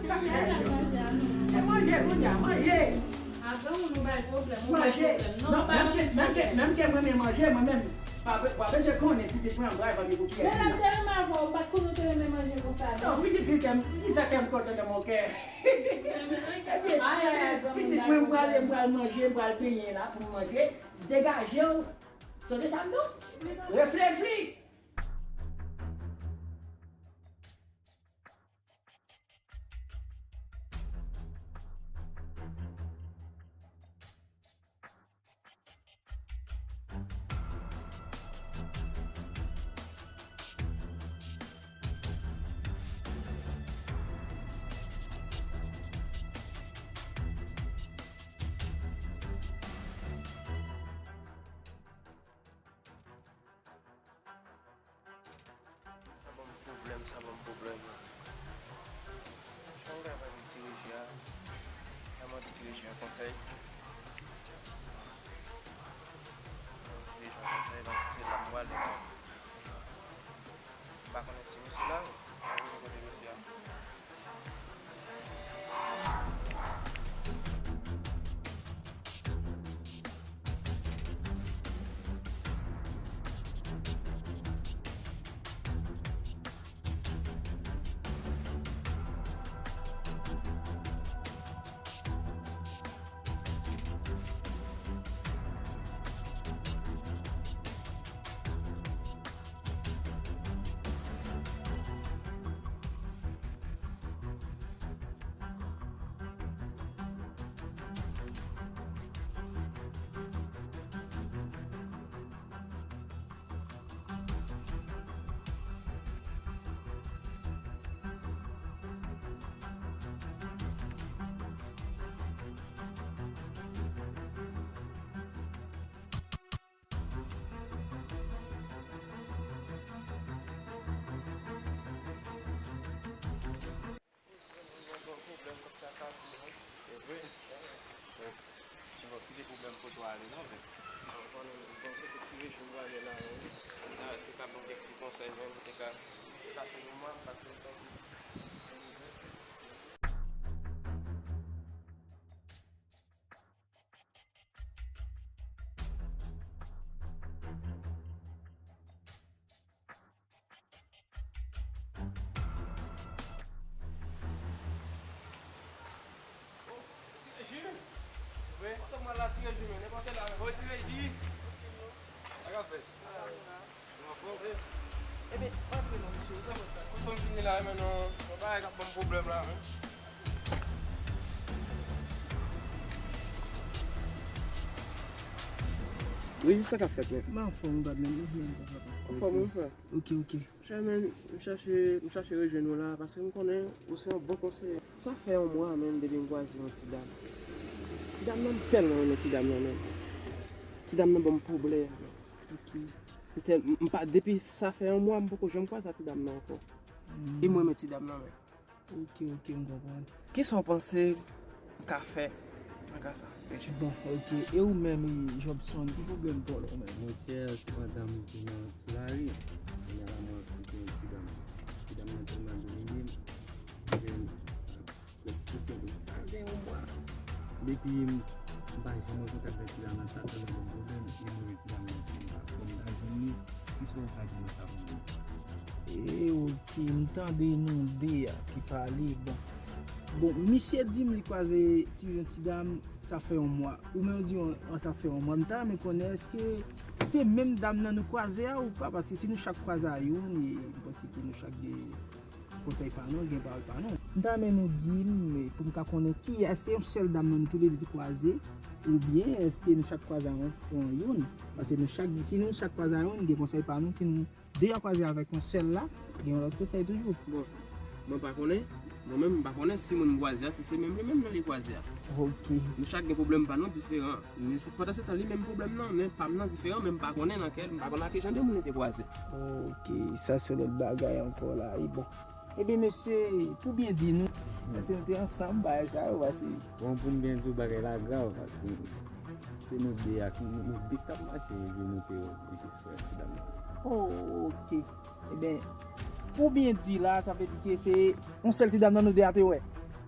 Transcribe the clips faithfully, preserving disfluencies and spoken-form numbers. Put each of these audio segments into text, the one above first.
Manje, manje, manje. Avan moun ou bay pwoblèm, ou bay pwoblèm. Non, ou bay pwoblèm. Menm ke, menm ke mwen renmen manje, mwen menm, pa, pa bezwen konnen pitit mwen, mwen bay manje pou kiyès. Men lè m te renmen avè w, ou pa t konnen w te renmen manje konsa, non. Non, pitit fi kè m, pitit fè kè m kontan nan mon kè. Ebyen, pitit mwen, m pral, m pral manje, m pral benyen la pou m manje. Degaje w. Tande sa m di w? Reflefli. Sa ban m pwoblèm, sa ban m pwoblèm. Jan m ka fè pou Ti Reji a, m ka mande Ti Reji yon konsèy. Mande Ti Reji yon konsèy, paske se la m prale. M pa konnen si misye la, m pa konnen kote misye a. Mwen gen yon pwoblèm k ap trakase mwen. Se vre? Bon, ki te pwoblèm kote w ale non, men. Mwen konnen, mwen panse ke Ti Reji m prale la, wi. Sa te ka ban m kèk ti konsèy, men, m te ka, m te ka fè yon mwa, m pa fè yon tan. Ti Reji! Wi. Kote mwen la, Ti Reji, men, nenpòt la, men. Wi, Ti Reji! Sa k ap fèt? Sa va, sa va. Ou anfòm? Ebyen, antre non, mesye, sa mwen fè? Kote m vini la, men, non, yon bagay k ap ban m pwoblèm la, men. Reji, sa k ap fèt, men? M anfòm, ou pa menm, ou menm, papa. Anfòm, wi, frè. Ok, ok. Frè, men, m chache, m chache rejwenn ou la, paske m konnen ou se yon bon konseye. Sa fè yon mwa, men, depi m kwaze yon ti dam. Ti dam nan, m tèlman renmen ti dam nan, men. Ti dam nan ban m pwoblèm, men. Ok. M tèl-, m pa, depi sa fè yon mwa, m poko janm kwaze a ti dam nan ankò. Hmm. E mwen, men ti dam nan, men. Ok, ok, m konprann. Kisa w panse m ka fè nan ka sa? Bon, ok. E ou menm, e, Jobson, ki pwoblèm pa w la, ou menm? Monchè, se pandan m te nan, sou lari, kounye a la, mwen rankontre yon ti dam. Ti dam nan tèlman domine m, gen, prèske tout tan, sa gen yon mwa. Depi m, m pa janm an kontak avèk ti dam nan, sa tèlman ban m pwoblèm, e mwen, ti dam nan, m pa, m pa jwenn li. Kisa w ka di nan sa pou mwen? E, ok, m tande nou de a ki pale. Bon. Bon, misye di m li kwaze ti, yon ti dam, sa fè yon mwa. Ou menm w di yon, an, sa fè yon mwa. M ta renmen konnen, èske se menm dam nan nou kwaze a ou pa? Paske si nou chak kwaze a youn, e m panse ke nou chak gen konsèy pa nou, gen pawòl pa nou. M ta renmen nou di m, pou m ka konnen ki, èske yon sèl dam nan nou toulède te kwaze, oubyen èske nou chak kwaze a yon, yon, youn? Paske nou chak, si nou chak kwaze a youn, gen konsèy pa nou, si nou de a kwaze avèk yon sèl la, gen yon lòt konsèy toujou. Bon, mwen pa konnen, mwen menm m pa konnen si moun m kwaze a, si se menm li menm nan li kwaze a. Ok. Nou chak gen pwoblèm pa nou diferan. Men se, pandan se tan, li menm pwoblèm nan, men pa m nan diferan, men m pa konnen nan kèl, m pa konnen ak ki jan de moun li te kwaze. Ok, sa se lòt bagay ankò la. E bon. Ebyen, mesye, pou byen di nou, paske nou te ansanm, bagay sa yo, paske. Bon, pou m byen di w, bagay la grav, paske se nou de a ki, nou, nou de k t ap mache, epi nou te wè jis frè ti dam nan. Oh, ok. Ebyen, pou byen di la, sa vle di ke se yon sèl ti dam nan nou de a te wè.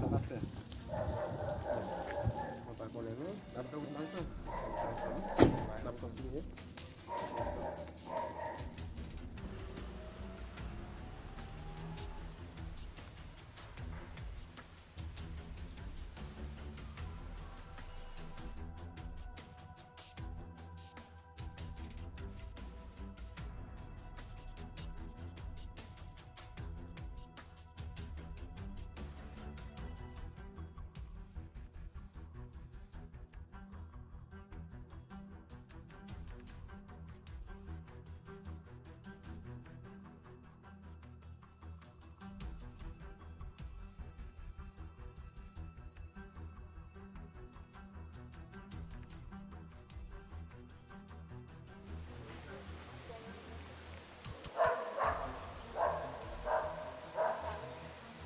Sa n ap fè? Mwen pa konnen non. N ap fè wout la ansanm. N ap kontinye.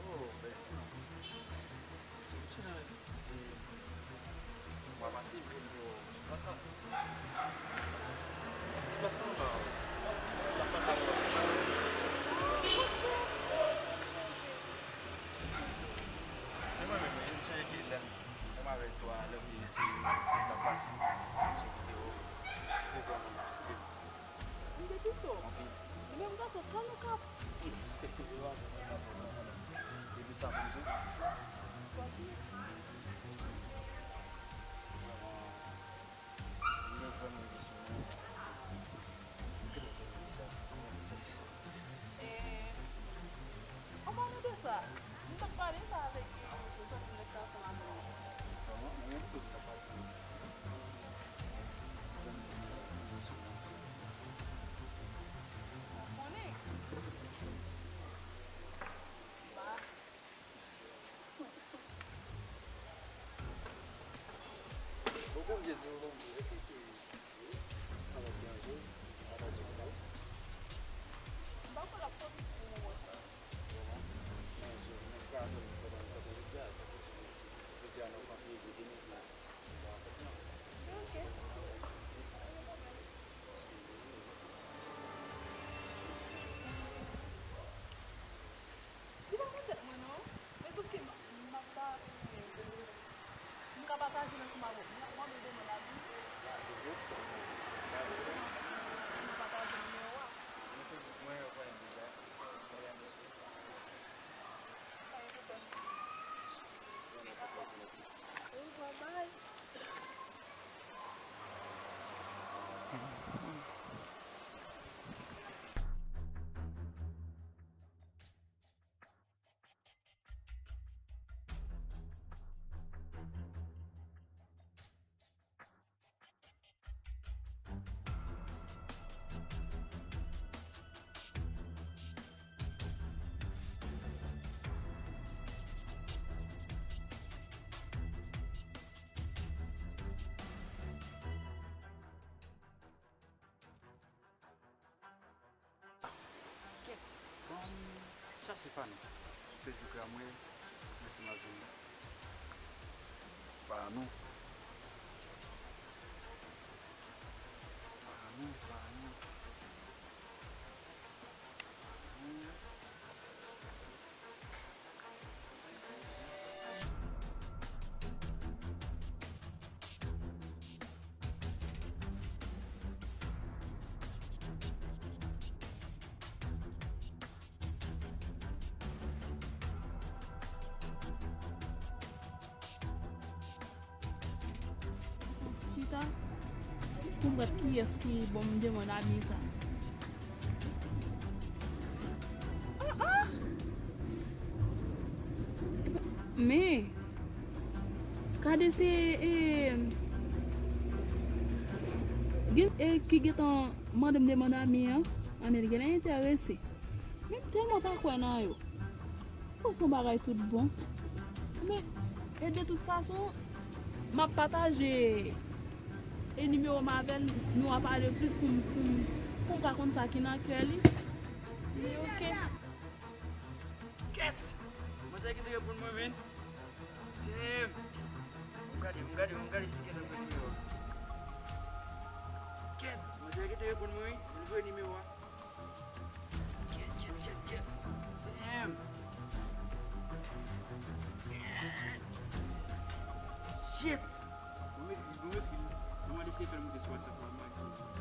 Oh, bèl ti manmi. Sou ti jan, e, w a pase, m vin di w, ti plas la. Ti plas la, w a, w a pase avè w. Se mwen menm, wi, m chanje ki lè m, lè m avè w a, lè m vin isi, m t ap pase. Sou videyo, te vrèman triste. M depiste w. Anpil. Nou menm gason, tan nou kap. Yo, a, se sa, gason, nan, nan. Depi sa, pou m di w. Kontinye. Vrèman, m te vrèman rive sou mwen. M te vrèman. E, an palan de sa, m t ap pale sa avèk, e, zanmi nèg la ansanm avè w. Kòman? Mwen menm tou, m t ap pale. Zanmi nèg la, m te sou mwen. Ou konnen. Ba. Ou konn byen di, ou konn byen, èske ke sa va deranje w, pataje avè w? M pa kwè l ap posib pou moman sa. Vrèman? Men, jodi a, nou pa, nou pa, jodi a, sa posib. Jodi a, nou panse, jodi, nou, nou, nou pa kontan. Ok. Paske, Li pa nan tèt mwen non. Men sauf que m, m ap ta, m ka pataje l ansanm avè w. M ap mande w demen nan byen. M pataje nimewo a. Mwen, mwen konnen deja. Mwen remèsye. Pa gen pwoblèm. Dakò. Au revoir, bye. Kèt, ban m chache Fanou. Facebook la mwen, mèsi m ap vini. Fanou. Fanou, Fanou. Fanou. Chita pou m wè kiyès ki ban m demann abye sa. Ah, ah! Men, gade se, e, gen, e, ki gentan mande m demann abye an, anmè, li genlè enterese. Men m tèlman pa kwè nan yo. Bon, se yon bagay tout bon. Men, e de tout fason, m ap pataje e nimewo m avè l, nou a pale plis pou m, pou m, pou m ka konn sa ki nan kè li. Li oke. Kèt! Manzè ki te reponn mwen, men. Damn! M gade, m gade, m gade si genlè m jwenn nimewo a. Kèt! Manzè ki te reponn mwen, wi. M voye nimewo a. Kèt, kèt, kèt, kèt. Damn. Shit! Mwen met, mwen met, mwen eseye fè l monte sou WhatsApp la, mwen di.